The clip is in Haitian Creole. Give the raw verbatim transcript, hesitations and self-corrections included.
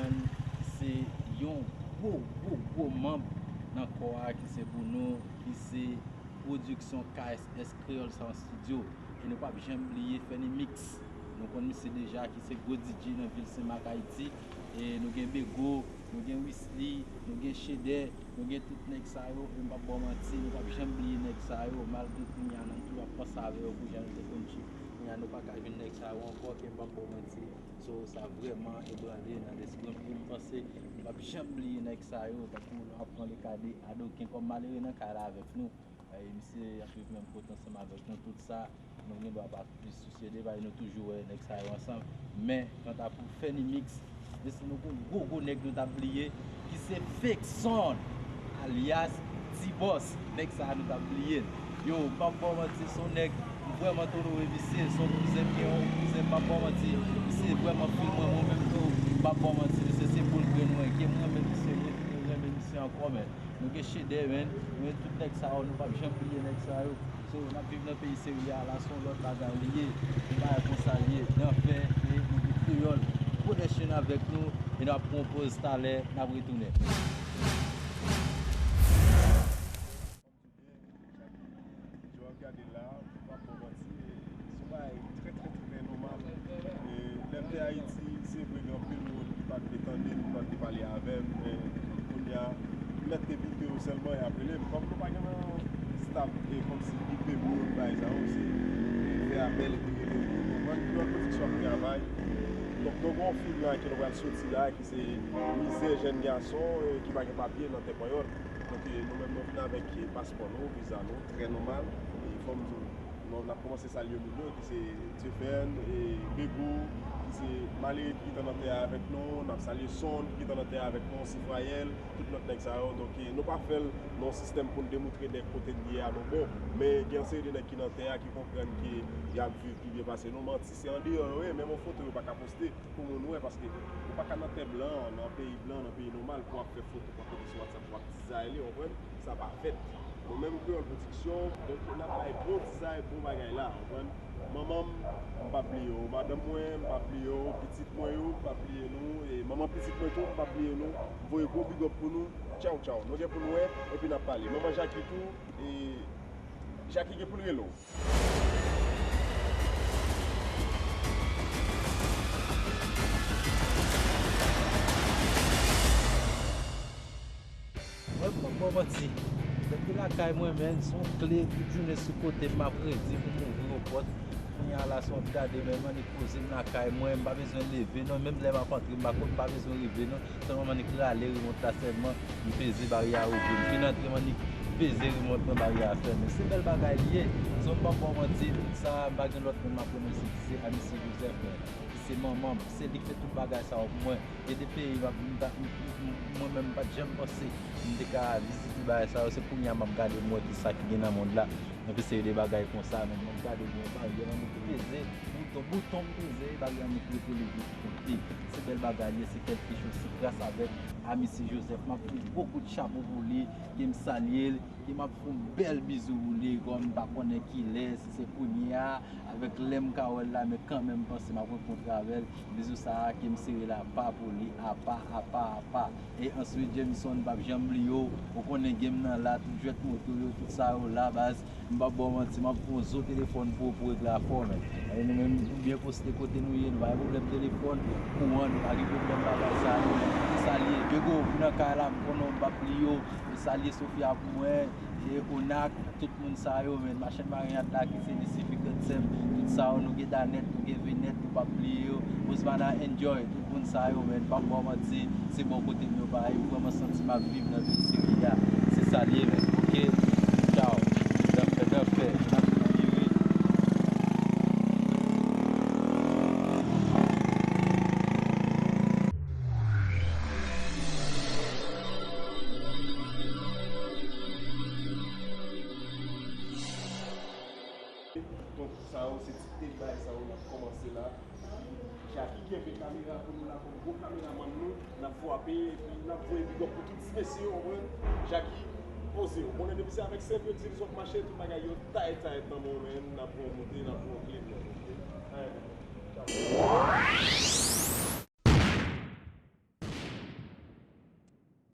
Ki se yon gwo, gwo, gwo manm nan kò a, ki se Bruno, ki se pwodiksyon K S S Creole Sound Studio. E nou p ap janm bliye Fenny Mix. Nou konn misye deja, ki se gwo D J nan vil Senmak, Ayiti. E nou gen Bego, nou gen Wisly, nou gen Chedè, nou gen tout nèg sa yo. E m p ap ba w manti, nou p ap janm bliye nèg sa yo. Malgre kounye a nou toujou ap panse avè yo, pou jan nou te konn chif. Kounye a nou pa ka jwenn nèg sa yo ankò, ke m p ap ba w manti. So, sa vrèman ebranle nan lespri m, e m panse m p ap janm bliye nèg sa yo, tankou nou ap pran le ka de Adoken kòm malere nan kay la avèk nou. E misye ap viv menm kote ansanm avèk nou, tout sa, nou gen dwa pa plis sousye de, paske nou toujou wè nèg sa yo ansanm. Men, kanta pou Fenny Mix, mesye, nou gon gwo, gwo nèg nou t ap bliye, ki se Fake Son, alyas T-Boss. Nèg sa a nou t ap bliye l. Yo, m p ap ba w manti, se yon nèg, m vrèman tolere misye, se yon kouzen m gen, yon kouzen, m p ap ba w manti, misye vrèman fil mwen, mwen menm tou, m p ap ba w manti, misye se boul grenn mwen, ke m renmen misye, mwen renmen misye ankò, men. Nou gen Chedè, men, nou gen tout nèg sa yo, nou p ap janm bliye nèg sa yo. So, n ap viv nan peyi serye a la, se yon lòt bagay li ye. Se yon bagay konsa li ye. Nan fè, e nou gen Kreyòl Production avèk nou, e n ap pran yon poz, talè n ap retounen. Jan w ap gade la, m p ap ba w manti, se yon bagay trè, trè, trè nòmal. E, lè m te Ayiti, se vre gen anpil moun ki pa t vle tande m, ki pa t vle pale avè m, men kounye a, m mèt te pike yo sèlman, y ap rele m. Kòm nou pa gen nan staf, e kòmsi pike moun, bagay sa yo, se fè apèl epi rele moun, konprann? Kreyòl Production ap travay. Donk, nou gen yon fim la ke nou pral soti la, ki se Mizè Jèn Gason, e, ki pa gen papye nan tè Panyòl. Donk, e, nou menm, nou vin avèk, e, paspò nou, viza nou, trè nòmal. E fò m di w, nou, n ap kòmanse salye moun yo, ki se Dieufen, e, Bego, ki se malere ki gentan nan tè a avèk nou, n ap salye Son, ki gentan nan tè a avèk nou, Sifrayèl, tout lòt nèg sa yo. Donk, e, nou pa fè l nan yon sistèm pou n demoutre nèg kote n ye a, non, bon. Men gen yon seri de nèg ki nan tè a, ki konprann ke y ap viv pi byen pase nou. Manti, se andeyò yo ye, menm yon foto yo pa ka poste pou moun wè, paske ou pa ka nan tè blan, nan peyi blan, nan peyi nòmal, pou w ap fè foto, pou w ap mete sou WhatsApp, pou w ap dizaye li, w konprann? Sa pa fèt. Nou menm Kreyòl Pwodiksyon, donk, n ap bay bon dizay, bon bagay la, w konprann? Manman m, m p ap bliye w. Madanm mwen, m p ap bliye w. Pitit mwen yo, m p ap bliye nou. E manman pitit mwen tou, m p ap bliye nou. M voye gwo big up pou nou. Tchaw, tchaw. Nou gen pou n wè, epi n ap pale. Manman Jaki tou, e Jaki gen pou l rele w. Mwen, m p ap ba w manti. Depi lakay mwen, menn, se yon kle, tout jounen sou kote m, m ap redi pou m ouvri yon pòt. Kounye a la, si w ap gade, menn, m annik poze m lakay mwen, m pa bezwen leve, non, menm lè m ap antre, m pa konn, m pa bezwen leve, non. Sèlman m annik rale remòt la sèlman, m peze baryè a ouvri. M fin antre, m annik peze remòt mwen, baryè a fèmen. Se bèl bagay li ye. So, m p ap ba w manti, sa, m pa gen lòt moun m ap remèsye ki se Amici Joseph, men, ki se manman m. Se li k fè tout bagay sa yo pou mwen. Gen de peyi m ap, m ta, m, m, m, mwen menm, m pa t janm panse m te ka vizite bagay sa yo. Se kounye a m ap gade, m wè ki sa ki gen nan mond la. Yon seri de bagay konsa, men, m ap gade, m wè baryè, m annik peze. Bouton, bouton m peze, bagay annik rete leve sou kont li. Se bèl bagay li ye, se kèlkechòz, se gras avèk Amici Joseph. M ap fè yon gwo kout chapo pou li, ke m salye l, ke m ap fè yon bèl bizou pou li, kòm m pa konnen kilè, si se kounye a, avèk lè m ka wè l la, men kanmenm m panse m ap rankontre avè l. Bizou sa a ke m sere l apa pou li, apa, apa, apa. E answit, Jameson, m p ap janm bliye w. Ou konnen game nan la, tout jwèt moto yo, tout sa yo la, baz. M p ap ba w manti, m ap fè yon zo telefòn pou w, pou w regle afè w, men. E nou menm, nou byen poste kote nou ye, nou pa gen pwoblèm telefòn, kouran, nou pa gen pwoblèm bagay sa yo, men. Sa li ye. Bego, vin nan kay la, m konnen w, m p ap bliye w. E salye Sofia pou mwen, e Onak, tout moun sa yo, men. Machann marinad la, ki se Lisifi, Grandsè m, tout sa yo, nou gen Danèt, nou gen Venèt, nou p ap bliye yo. Osmana Enjoy, tout moun sa yo, men, m p ap ba w manti, se bò kote m yo pa ye, m vrèman santi m ap viv nan vil serye a. Se sa l ye, men. Oke? Tchaw. Danfè, danfè. N ap vire. Donk, sa yo, se ti tèt bagay sa yo, n ap kòmanse la. Jackie kenbe kamera pou nou la kòm gwo kameramann nou. N ap frape, epi n ap voye big up pou tout ti mesye yo, w konprann? Jackie, poze w. Konnen depi se avèk senp yo, di l sot mache, tout bagay yo tayt tayt nan men w, men n ap voye w monte, n ap voye w klebe.